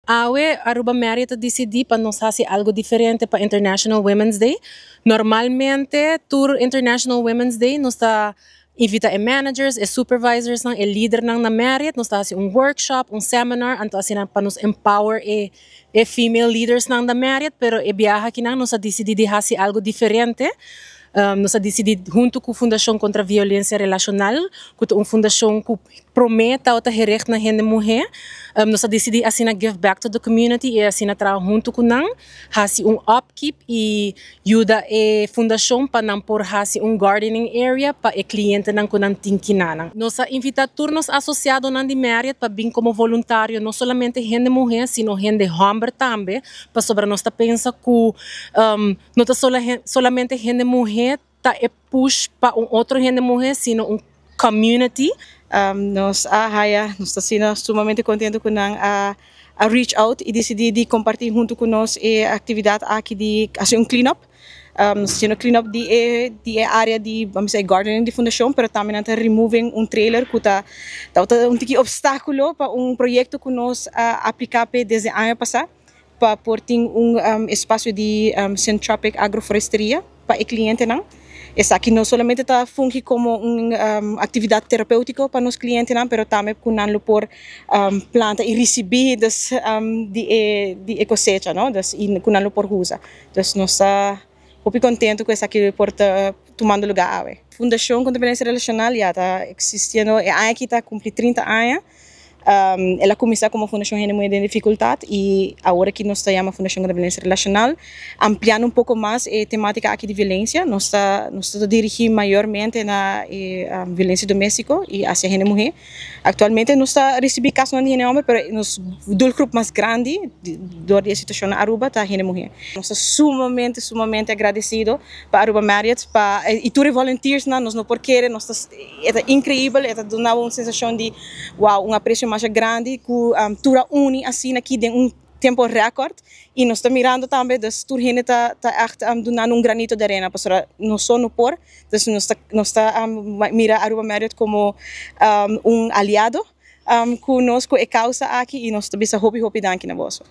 Awe Aruba Marriott a dicidi pa nos haci algo diferente pa International Women's Day. Normalmente tur International Women's Day nos ta invita e managers, e supervisors nan, e lidernan na Marriott, nos ta haci un workshop, un seminar, anto asina pa nos empower e female leaders nan da Marriott, pero e biaha aki nan nos a dicidi di haci algo diferente. Nos a dicidi hunto cu Fundacion Contra Violencia Relacional, cu ta un fundacion cu prome ta gericht na hende muhe. Nos a dicidi asina give back to the community y asina traha hunto cu nan, haci un upkeep y yuda e fundacion pa nan por haci un gardening area pa e clientenan cu nan tin akinan. Nos a invita tur nos asociadonan di Marriott pa bin como voluntario, no solamente hende muhe, sino hende homber tambe, pasobra nos ta pensa cu no ta solamente hende muhe ta e push pa un otro hende muhe, sino un community. Nos ta asina sumamente contento cu nan a reach out y dicidi di comparti hunto cu nos e actividad aki di haci un clean up. Nos ta haciendo clean up di area di, ban bisa, gardening di fundacion, pero tambe ta removing un trailer cu ta un tiki obstaculo pa un proyecto cu nos a aplica desde aña pasa pa por tin un espacio di syntropic agroforesteria pa e clientenan. Esaki no solamente ta fungi como un actividad terapeutico pa nos clientenan, pero tambe cu nan lo por planta y ricibi dus, di cosecha, no? Dus, y cu nan lo por usa. Dus nos ta hopi contento cu esaki por ta tumando luga awe. Fundacion Contra Violencia Relacional ya ta existiendo, e aña aki ta cumpli 30 aña. El a cuminsa como Fundacion Hende Muhe den Dificultad y awor aki nos ta yama Fundacion Contra Violencia Relacional, ampliando un poco mas e tematica aki di violencia. Nos ta dirigi mayormente na violencia domestico y hacia hende muhe. Actualmente nos ta ricibi caso di hende homber, pero nos doelgroep mas grandi door di e situacion na Aruba ta hende muhe. Nos ta sumamente, sumamente agradecido pa Aruba Marriott pa y tur volunteers nan, nos no por kere, nos ta, ta increibel, ta duna un sensacion di wow, un aprecio mas grandi cu tur a uni asina aki den un tempo record y nos ta mirando tambe dus tur hende ta echt dunando un granito di arena, pasobra nos so no por. Dus nos ta mira Aruba Marriott como un aliado cu nos cu e causa aki y nos ta bisa hopi hopi danki na boso.